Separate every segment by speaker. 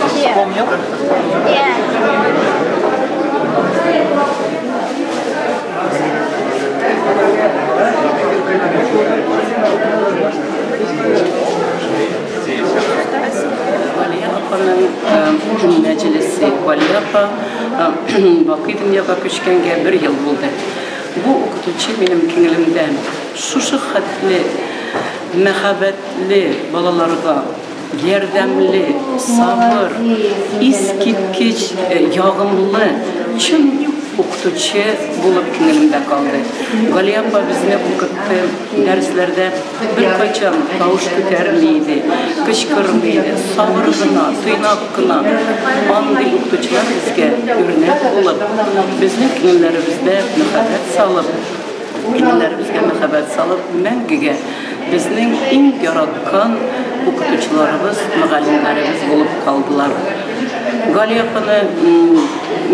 Speaker 1: Вспомнил?
Speaker 2: Галия апаның мәҗлесе. Галия апа бакый дөньяга күчкәнгә бер ел булды. Бу укытучы минем күңелемдә шушы хәтле мәхәббәтле, балаларга ярдәмле, сабыр, искиткеч ягымлы, чын укытучы булып күңелемдә калды. Галия апа безне укытты, дәресләрдә беркайчан тавыш күтәрми иде, кычкырмый иде, сабыр гына, тыйнак кына. Андый укытучылар безгә үрнәк булып, безнең күңелләребездә мәхәббәт салып, күңелләребезгә мәхәббәт салып, мәңгегә безнең иң яраткан укытучыларыбыз, мөгаллимнәребез булып калдылар. Галия апаны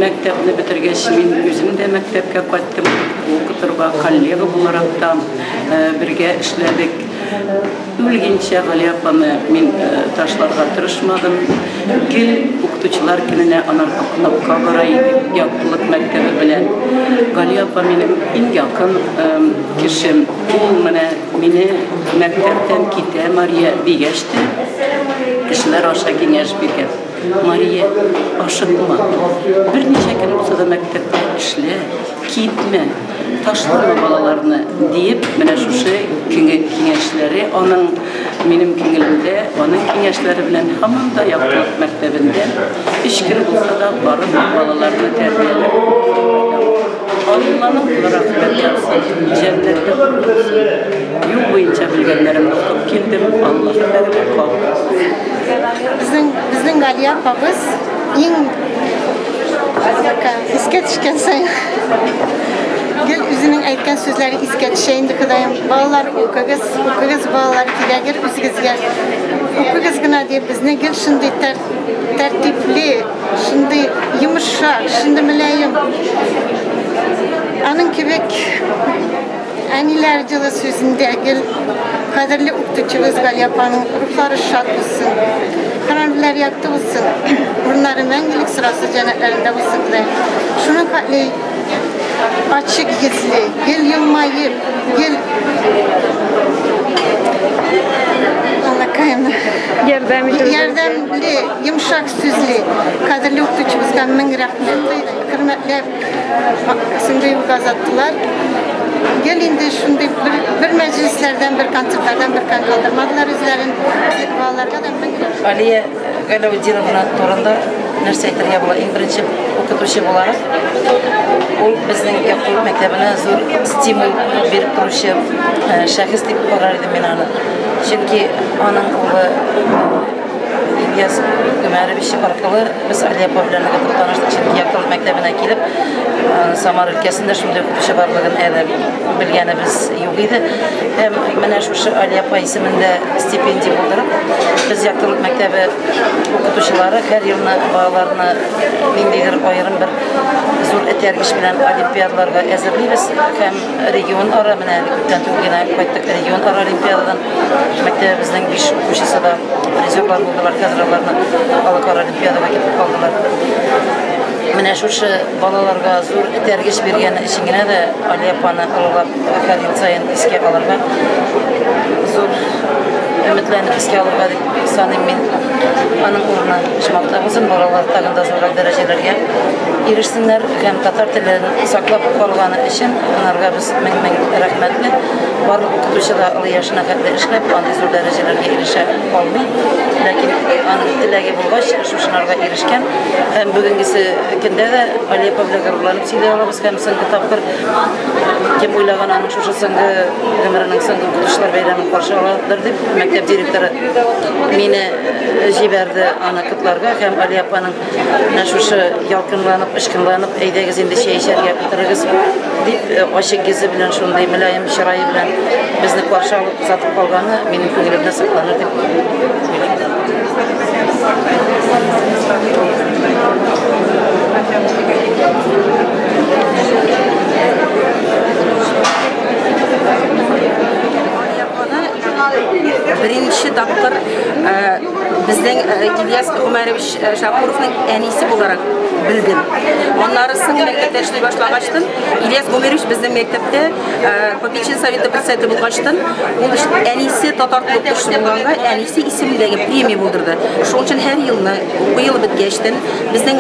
Speaker 2: мәктәпне бетергәч, мин үзем дә мәктәпкә кайттым укытырга, коллега буларак та бергә эшләдек. Үлгәнчә Галия апаны мин ташларга тырышмадым. Гел укытучылар көненә анарга кунакка бара идек, Яктылык мәктәбе белән. Галия апа минем иң якын кешем. Ул менә мине мәктәптән китә, Мария, дигәч тә, кешеләр аша киңәш биргән. Мария, ашыкма. Берничә көн булса да мәктәптә эшлә, китмә, ташлама балаларны, диеп, менә шушы киңәшләре аның минем күңелемдә, аның киңәшләре белән һаман да Яктылык мәктәбендә өч көн булса да барып балаларны тәрбияләп кайтам. Алланың рәхмәт яусын, җәннәттә урын булсын. Юл буенча белгәннәремне укып килдем. Аллаһ Тәгалә кабул кылсын.
Speaker 3: Безнең безнең Галия апабыз иң искә төшкән саен гел үзенең әйткән сүзләре искә төшә инде, Ходаем. Балалар, укыгыз, укыгыз, балалар, кирәгер үзегезгә. Укыгыз гына дип безне гел шундый тәртипле, шундый йомшак, шундый мөлаем. Аның кебек әниләр җылы сүзендә гел кадерле укытучыбыз Галия апаның рухлары шат булсын. Хөрмәтләр якты булсын. Урыннары мәңгелек сорасыз җәннәтләрендә булсын, Ходаем. Шуның хәтле ачык йөзле, гел елмаеп, гел Аллакаем.
Speaker 4: Ярдәм итү.
Speaker 3: Ярдәмле, йомшак сүзле, кадерле укытучыбызга мең рәхмәт. Хөрмәтләп шундый юлга озаттылар. Гел инде шундый бер, бер мәҗлесләрдән, бер концертлардан бер көн калдырмадылар үзләрен. Балаларга да мең рәхмәт.
Speaker 1: Алия Галәүдиновна турында нәрсә әйтергә була? Иң беренче укытучы буларак, ул безнең Яктылык мәктәбенә зур стимул биреп торучы шәхес дип карар идем мин аны. Чөнки аның улы Ильяс Гомәрович аркылы без Алия апа белән ныгытып таныштык. Чөнки Яктылык мәктәбенә килеп, Самара өлкәсендә шундый укытучы барлыгын әле белгәнебез юк иде. Һәм менә шушы Алия апа исемендә стипендия булдырып, без Яктылык мәктәбе укытучылары һәр елны балаларны ниндидер аерым бер зур этәргеч белән олимпиадаларга әзерлибез һәм регион ара, менә әле күптән түгел генә кайттык регион ара олимпиададан, мәктәбебезнең биш укучысы да призерлар булдылар, хәзер аларны халыкара олимпиадага китеп калдылар. Менә шушы балаларга зур этәргеч биргән өчен генә дә Алия апаны олылап һәр ел саен искә алырга, зур өметләнеп искә алырга дип саныйм мин. Аның урыны оҗмахта булсын, балалар тагын да зуррак дәрәҗәләргә ирешсеннәр һәм татар телен саклап калганы өчен аларга без мең-мең рәхмәтле. Барлык укытучы да олы яшенә хәтле эшләп, андый зур дәрәҗәләргә ирешә алмый. Ләкин аның теләге булгач, шушынарга ирешкән. Һәм бүгенгесе көндә дә Алия апа белән горурланып сөйли алабыз. Һәм соңгы тапкыр кем уйлаган аның шушы соңгы гомеренең соңгы укытучылар бәйрәмен каршы аладыр дип, мәктәп директоры мине җибәрде аны котларга һәм Алия апаның менә шушы ялкынланып, очкынланып, әйдәгез инде чәй эчәргә утырыгыз дип, ачык йөзе белән, шундый мөлаем чырае белән безне каршы алып озатып калганы минем күңелемдә сакланыр дип уйлыйм. тапкыр безнең Ильяс Гомәрович Шакуровның әнисе буларак белдем. Аннары соң мәктәптә эшли башлагачтын, Ильяс Гомәрович безнең мәктәптә попечительский советы председателе булгачтын, ул әнисе татар теле укытучысы булганга, әнисе исемендәге премия булдырды. Шуның өчен һәр елны уку елы беткәчтен безнең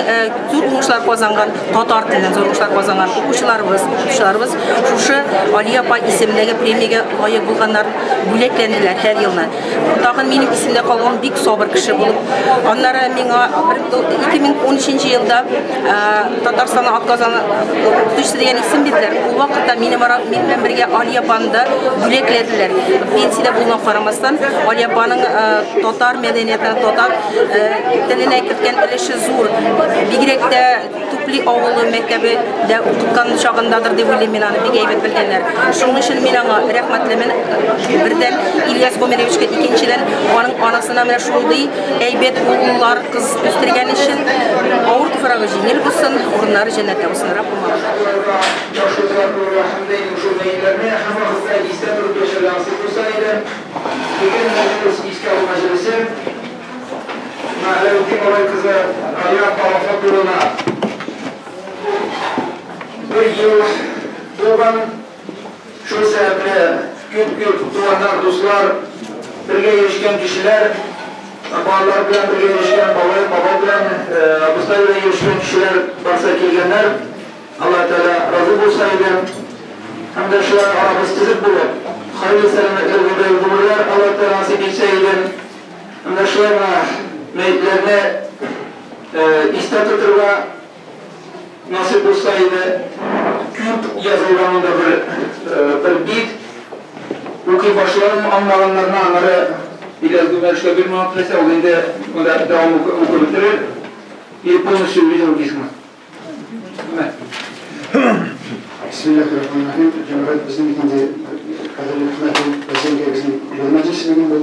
Speaker 1: зур уңышлар казанган, татар теленнән зур уңышлар казанган укучыларыбыз, укытучыларыбыз шушы Алия апа исемендәге премиягә лаек булганнар бүләкләнделәр һәр елны. Тагын минем исемдә калган бик сабыр кеше булып, аннары миңа 2013 елда Татарстанның атказанган укытучысы дигән исем бирделәр. Ул вакытта минем белән бергә Алия апаны да бүләкләделәр. Пенсиядә булуына карамастан, Алия апаның татар мәдәниятына, татар теленә керткән өлеше зур. Бигрәк тә Тупли авылы мәктәбендә укыткан чагындадыр дип уйлыйм мин аны, бик әйбәт белгәннәр. Шуның өчен мин аңа рәхмәтлемен. Бердән Ильяс Гомеровичка, икенчедән аның анасына менә шундый әйбәт уллар, кыз үстергән өчен авыр туфрагы җиңел булсын, урыннары җәннәттә булсын. Раббым.
Speaker 4: Бер ел булган, шул сәбәпле күп-күп туганнар, дуслар, бергә йөрешкән кешеләр, балалар белән бергә йөрешкән, бабай, баба белән, абыстай белән йөрешкән кешеләр барса килгәннәр. Алла Тәгалә разый булса иде. Һәм дә шулай арабыз төзек булып, хәерле сәламәтлек гомерләр Алла Тәгалә насыйп итсә иде. Һәм дә шулай гына мәетләрне истә тотырга насыйп булса иде. Күп язылган монда бер бит. Укый башладым, аңлаганнарны аннары Ильяс Гомәровичка бирмәгән теләсә, ул инде монда дәвам укып бетерер. И полностью увидел письма.
Speaker 5: Бисмиллахир-рахманир-рахим. Җәмәгать, безнең бит инде кадерле хөрмәтле президентка безнең юл мәҗлесе бүген бу.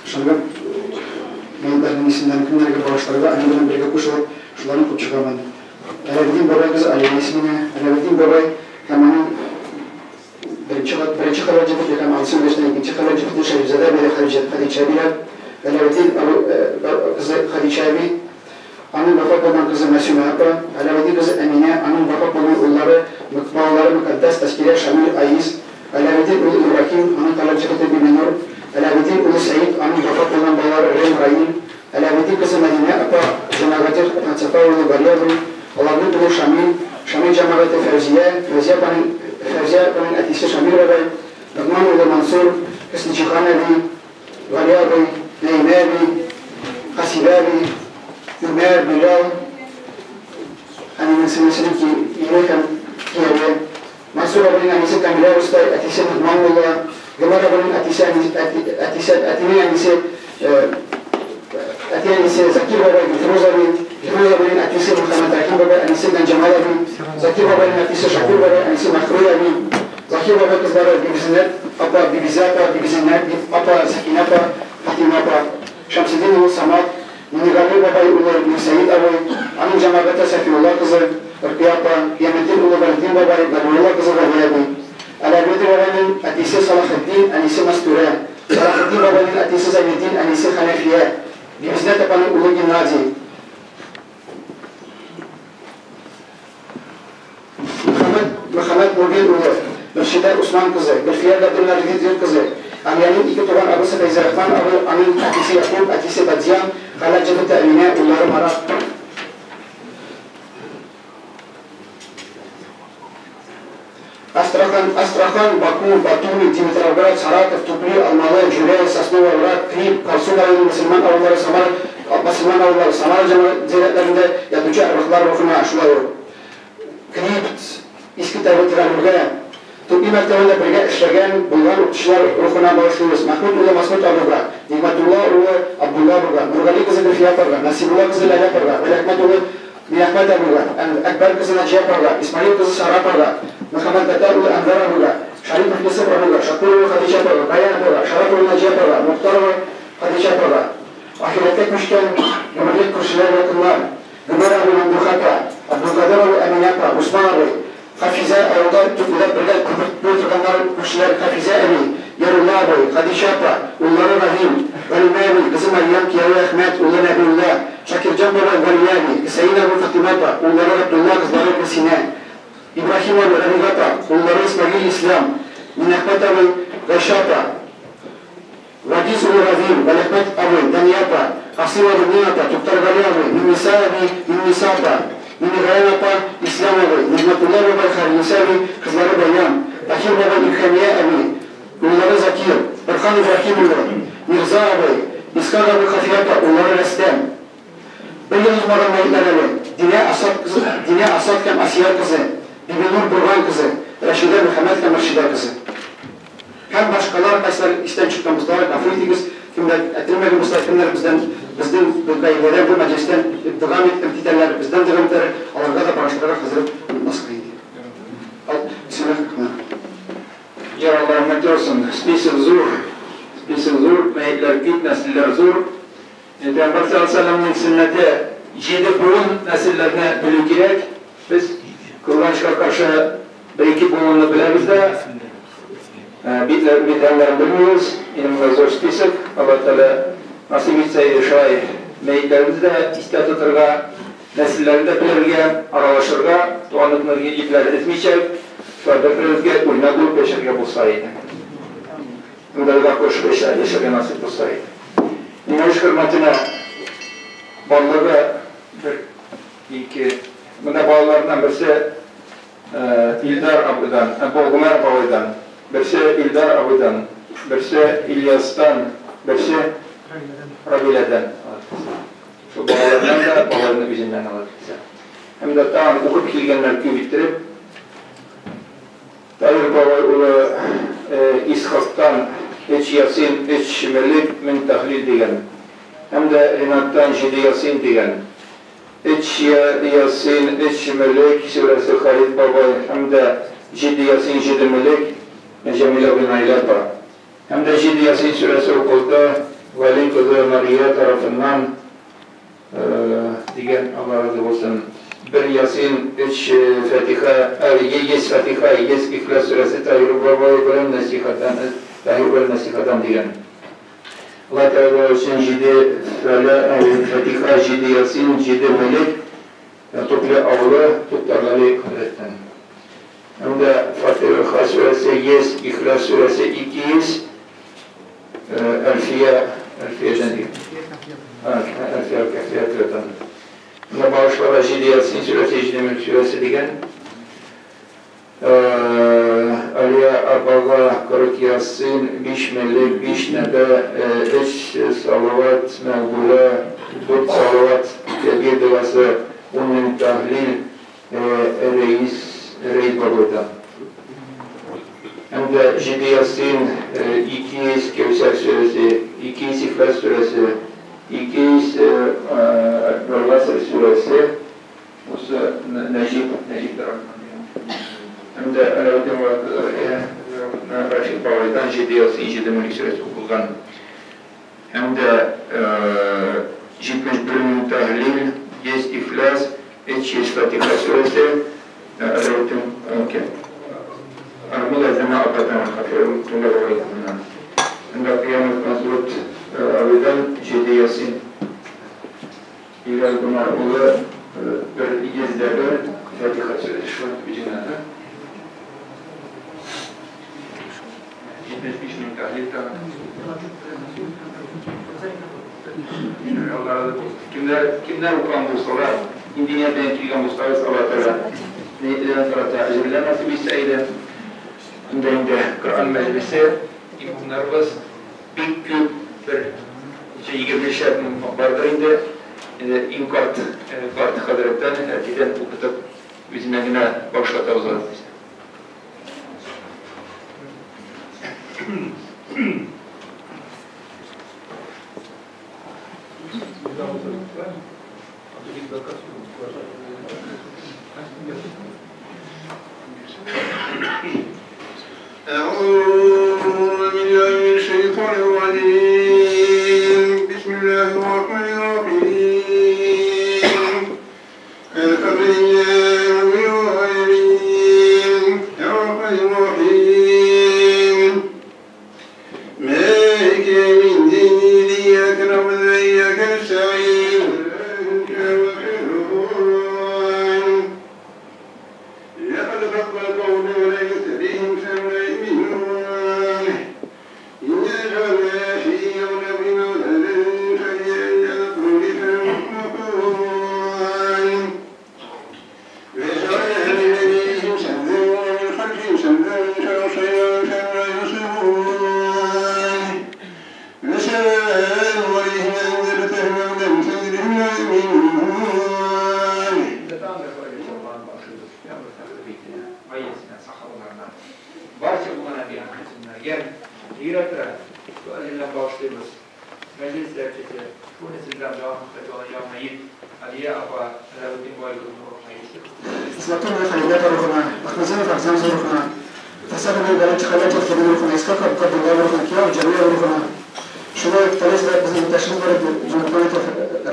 Speaker 5: Шунда мәетләрнең исемнәрен кемнәргә багышларга, аның белән бергә кушылып, шуларны күп чыгармын. Әләветдин бабай кызы Алия исеменә, Әләветдин бабай һәм аның беренче хәләл җефете һәм анысы өлешенә икенче хәләл җефете Шәрифзадә бәйрә Хәдичә бирә. Әләветдин кызы Хәдичә әби, аның вафат булган кызы Мәсүмә апа, Әләветдин кызы Әминә, аның вафат булган уллары, балалары Мөкаддәс, Тәскирә, Шамил, Аиз, Әләветдин улы Ибраһим, аның хәләл җефете Бибинур, Әләветдин улы Сәид, аның вафат булган балалары Рем, Раим, Әләветдин кызы Мәдинә апа, җәмәгате Хәтсафа улы Галия абый, аларның улы Шамил, Шамил җәмәгате Фәүзия, Фәүзия апаның әтисе Шамил бабай, Ногман улы Мансур, Хөсниҗиһан әби, Галия абый, Нәимә әби, Хасибә әби, Өмәр, Билал, әнинең сеңлесенең ире һәм кияве, Мансур абыйның әнисе Камилә абыстай, әтисе Ногман улы, Гомәр абыйның әтисе, әтисе, әтинең әнисе, әти әнисе Закир бабай, Гөлфирүз абый, Гөлфирүз абыйның әтисе Мөхәммәд Рәхим бабай, әнисе Гәнҗамал абый, Закир бабайның әтисе Шакур бабай, әнисе Мәхруй абый, Закир бабай кызлары Бибизинәт апа, Бибизә апа, Бибизинәт апа, Сәкинә апа, Фатима апа, Шәмсетдин улы Самат, Минигали бабай улы Мирсәид абый, аның җәмәгате Сәфиулла кызы, Ркыя апа, Кыяметдин улы Вәлидин бабай, Галиулла кызы Галия абый. Әләветдин бабайның әтисе Салахетдин, әнисе Мәстүрә, Салахетдин бабайның әтисе Зәйнетдин, әнисе Хәнәфия, Бибизнәт апаның улы Геннадий. Мөхәммәд Мурбин улы, Мөршидә Усман кызы, Гөлфия Габделмәҗид кызы, Әмиянең ике туган абысы Фәйзерахман абый, аның әтисе Якуб, әтисе Бадьян, хәләл җефете Әминә, уллары Марат. Астрахан, Астрахан, Баку, Батуми, Димитровград, Саратов, Тупли, Алмалы, Җүрәй, Сосновый Враг, Клип, Карсу районы мөселман авыллары, Самар, мөселман авыллары, Самар зиратларында ятучы әрвахлар рухына шулай ук. Клип, Иске Тәүбә Тирәнүргә, Тупли мәктәбендә бергә эшләгән булган укытучылар рухына багышлыйбыз. Мәхмүт улы Масмут абыйга, Нигъмәтулла улы Абдулла абыйга, Нургали кызы Гөлфия апага, Насибулла кызы Ләлә апага, Вәлиәхмәт улы Миәхмәт абыйга, Әкбәр кызы Наҗия апага, Исмаил кызы Сара апага, Мөхәммәд Бәтәр улы Әнвәр абыйга, Шәрипов Йосыф абыйга, Шакур улы Хәдичә апага, Баян апага, Шәрәф улы Наҗия апага, Мохтарова Хәдичә апага. Ахирәткә күчкән гомерлек күршеләр якыннар, Гомәр абый Мәмдүх апа, Абдулкадыр абый Әминә апа, Усман абый, Хафизә авылда төпләп бергә күпереп торганнар күршеләр Хафизә әби, Ярулла абый, Хәдичә апа, уллары Рахим, Галимә әби, кызы Мәрьям, кияве Әхмәт, улы Нәбиулла, Шакирҗан бабай, Галия әби, Хөсәен абый, Фатыйма апа, уллары Габдулла, кызлары Гөлсинә, Ибраһим абый, Рәбига апа, уллары Исмәгыйль, Ислам, Минәхмәт абый, Гайшә апа, Вагиз улы Равил, Вәлиәхмәт абый, Дания апа, Касыйм абый, Нина апа, Туктаргали абый, Миңниса әби, Миңниса апа, Миңнегаян апа, Ислам абый, Нигъмәтулла бабай, Хәйрниса әби, кызлары Бәян, Таһир бабай, Илһамия әби, уллары Закир, Борһан Ибраһим улы, Мирза абый, Исхак абый, Хафия апа, уллары Рәстәм. Бер ел узмаган мәетләр әле, Динә Асат кызы, Динә Асат һәм Асия кызы, Бибинур Бурган кызы, Рәшидә Мөхәммәт һәм Мөршидә кызы. Һәм башкалар кайсылар истән чыккан булсалар, гафу итегез, кемнәр әйтелмәгән булса, кемнәр бездән безнең бу гаиләдән, бу мәҗлестән дәвам итәләр, бездән дәвам итәләр, аларга да барышларга хәзер онытмаска иде. Бисмиллаһир-рахманир-рахим.
Speaker 4: Я Алла рәхмәт яусын. Список зур. Список зур, мәетләр күп, нәселләр зур. Пәйгамбәр саллаллаһу алейһи вәсәлләмнең сөннәте җиде буын нәселләрне белү кирәк. Без кызганычка каршы бер-ике буынны беләбез дә, битләр битләрен белмибез. Инде монда зур список. Алла Тәгалә насыйп итсә иде шулай мәетләребезне дә истә тотырга, нәселләрне дә белергә, аралашырга, туганлыкны ипләр өзмичә, шулай бер-беребезгә үрнәк булып яшәргә булса иде. Мөдәргә кушып яшәргә насыйп булса иде. Киңәш хөрмәтенә барлыгы бер, ике, менә балаларыннан берсе Илдар абыйдан, Гомәр бабайдан, берсе Илдар абыйдан, берсе Ильястан, берсе Равиләдән. Шул балалардан да, балаларның үзеннән алып китсә. Һәм дә тагын укып килгәннәр күп иттереп, Таһир бабай улы Исхактан өч ясин, өч мелек, мең тәхлил дигән. Һәм дә Ринаттан җиде ясин дигән. Өч ясин, өч мелек сүрәсе Халид бабай һәм дә җиде ясин, җиде мелек Җәмилә абый Наилә апа. Һәм дә җиде ясин сүрәсе укылды Гали кызы Мария тарафыннан дигән, Алла разый булсын. Бер ясин, өч фатиха, йөз фатиха, йөз ихлас сүрәсе Таһир бабай белән Нәсихадан, Таһир белән Нәсихадан дигән. Алла Тәгалә өчен җиде фатиха, җиде ясин, җиде мелек Туклы авылы Туктаргали хәзрәттән. Һәм дә Фатиха сүрәсе 100, Ихлас сүрәсе 200, Әлфия, Әлфиядән дигән. Әлфия, Әлфия. Менә багышларга җиде ясин сүрәсе, җиде мелек сүрәсе дигән. Алия апага 40 ясин, 5 мелек, 5 нәбә, 3 салават, мәгбүлә, 4 салават, кәбир догасы, 10 мең тәхлил, рәис, рәис бабайдан. Һәм дә җиде ясин, 200 Кәүсәр сүрәсе, 200 Ихлас сүрәсе, 200 Вәл-Гаср сүрәсе, бусы Нәҗип, Нәҗип тарафыннан дигән. Һәм дә Әләүдин Рашид бабайдан җиде ясин, җиде мелек сүрәсе укылган. Һәм дә 71 мең тәхлил, 100 Ихлас, 300 Фатиха сүрәсе, Әләүдин Армила Зама ападан, Хафирулла бабайдан. Һәм дә Кыямов Мазрут абыйдан җиде ясин. Илдар Гомәр улы бер йөз дә бер Фатиха сүрәсе шул үзенә. 75 мең тәхлил тагын. Алла разый булсын. Кемнәр, кемнәр укыган булсалар, нинди ният белән килгән булсагыз, Алла Тәгалә ниятенә карата әҗерләр насыйп итсә иде. Инде инде Коръән мәҗлесе, имамнарыбыз бик күп, бер ничә егермешәр мең бардыр инде. Инде иң карт, карт хәзрәттән, әтидән укытып, үзенә генә башлатабыз алар.
Speaker 6: أعوذ بالله من الشيطان الرجيم. بسم الله الرحمن الرحيم. الحمد لله رب العالمين الرحمن الرحيم.
Speaker 4: килгән, бигрәк тә шул әҗердән багышлыйбыз. Мәҗлес сәбәпчесе, шул нәселдән дәвам итә мәет Алия апа Әләветдин бай кызының рухына ирешеп.
Speaker 5: Исмәтуллина Халилә рухына, Ахмедзянов Әгъзам рухына, Тасаков Галимчи Халятов рухына, Исхаков Габдулла рухына, Кияу Җәмилә рухына, шулай ук Талисда безнең иптәшебез бар иде, Җанатманитов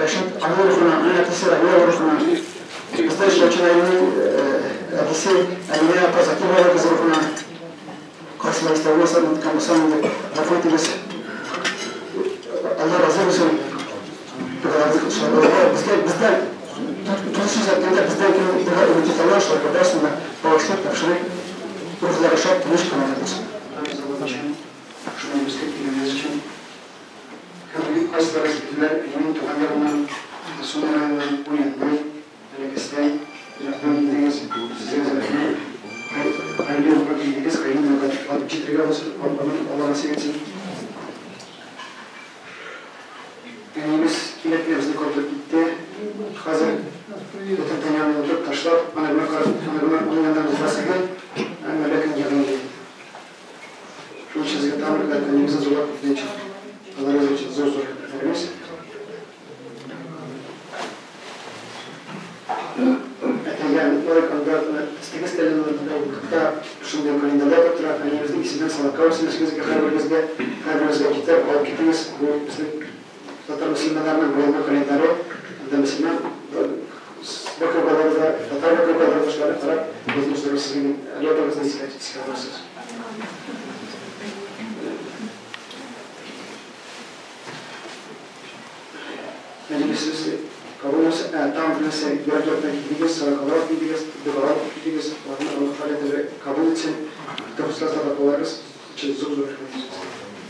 Speaker 5: Рәшит аның рухына, аның әтисе Равия рухына, бездә эшләүче Наилнең әтисе Әминә апа Закирова кызы рухына, кайсылар истә булмаса, оныткан булсам инде, гафу итегез. Алла разый булсын. Безгә бездән тулысынча әйткәндә бездән кем дога өмет итә ала, шуларга барысын да багышлап, тапшырып, рухлары шат, тыныч кына булсын. Шуны безгә килгәнегез өчен. Һәм бүген кайсыларыгыз килделәр, минем туган ягымнан, Сум районыннан, Уянбай, Бәләкәстән, ерактан килдегез. Сезгә рәхмәт. Хәерле юлга килдегез, хәерле юлга алып җитәргә Алла насыйп итсен. Әниебез кинәт кенә безне калдырып китте. Хәзер бөтен дөньяны онытып ташлап, аны гына карап, аны гына аның яныннан узмас иде. Әмма ләкин егылды. Шуның өчен сезгә тагын бер әниебезне зурлап киткән өчен Алла разый булсын, зур-зур рәхмәтләребез. Әтәгә лайк анда теге стәлинда шундый календарьлар тора. Әниебезнең исеменнән садака булсын үзегезгә, һәрберегезгә, һәрберегезгә китап алып китегез. Бу безнең татар мөселманнарының борынгы календаре. Анда мөселман бакаларда, татар бакаларда шуларны карап, безнең үзләрегез сезнең әле искә алырсыз. Мәҗлесебез кабул булсын. Там нәрсә ярдәмдән килдегез, садакалар алып килдегез, догалар алып килдегез. Аларны Аллаһ Тәгалә кабул итсен. Тәүфыйклар садакаларыгыз өчен зур-зур рәхмәт.